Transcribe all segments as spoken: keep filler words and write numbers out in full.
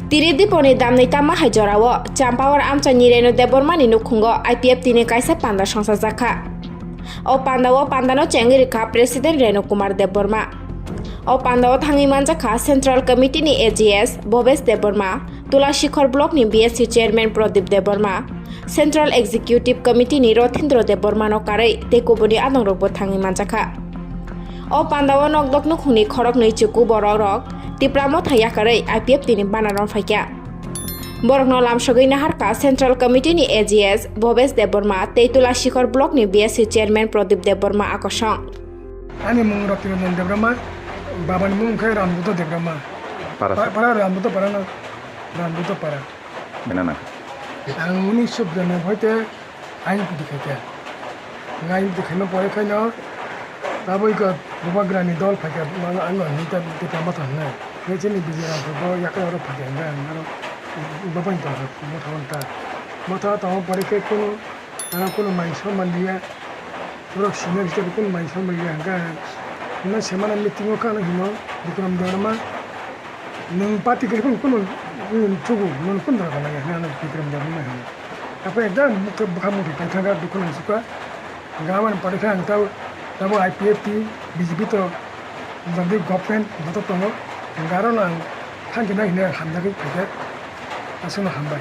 Tirip Diponi damni tama hai jorao Champawar amchaini Renu Debbarmani nukhungo I P F T ni kaisa panda songchajakha. O pandao pandano chengwi rikha President Renu Kumar Debbarma. O pandao thangwi manjakha Central Committee ni A G S Bhobesh Debbarma, Tulasikhor Block ni B S C Chairman Pradip Debbarma, Central Executive Committee ni Rothindro Debbarma no karwi tei kubuni adongrokbo thangwi manjakha. O pandao nokdok nukhungni khoroknwi chuku borok rok Tipra Motha yakarwi I P F T ni banner rw phaikha. Borokno lamsogwi naharkha Central Committee ni A G S Bhobesh Debbarma tei Tulasikhor Block ni B S C Chairman Pradip Debbarma akosong. Ani mung Rotinoranjan Debbarma, babani mung khe Rambuddha Debbarma. Para Pa-, sa- para Rambuddha para no, Rambuddha para. Bena na. Ang unisho biyanabbai te ain pudi khaikha. Ang ain pudi khaima pore khaino tabuk iko bubagrani dol phaikha, ang, ang, ang hinta Tipra Motha hwnwi. Khe chini Bijay Ram bo yakhe oro phaikha hwnwi ang aro babani tongkha Motha hwnta. Motha tongma pore khe kunu Ano kunu mai songma liya, borok senior hisabe kunu mai songma liya hwnka hwnwi semana meeting o khe ano hino, Bikram Debbarma, nwng party kwrwi phano kunu, kunu chugo, nwng kunu dora gana ya hwnwi ano Bikram Debbarma hino. Aphai ekdam bwkha, bwkha muthung thang thangkha, dukhu nang sukha. Hwnka aboni pore khe ang tabo, tabo I P F T, B J P to, jagdi government joto tongo. Hwnka aro no ang thangjak nai hwnwi ang hamjagwi phaikha. Aswkno hambai.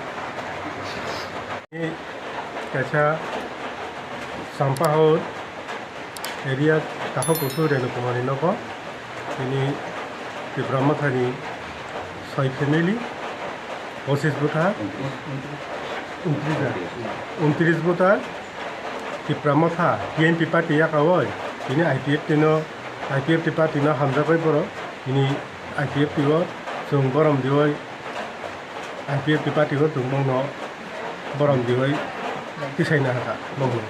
Kaisa Sampahaur area Takhuk Kusu Renu Kumar ni nogo tini Tipra Mothani soi family, pochis bwtha, untris bwtha Tipra Motha T N P party yakaoi tini I P F T no, I P F T party no hamjagwi borok tini I P F T o chwng borom dioi I P F T party o chwng bongno borom diwi tisaina hakha bongno.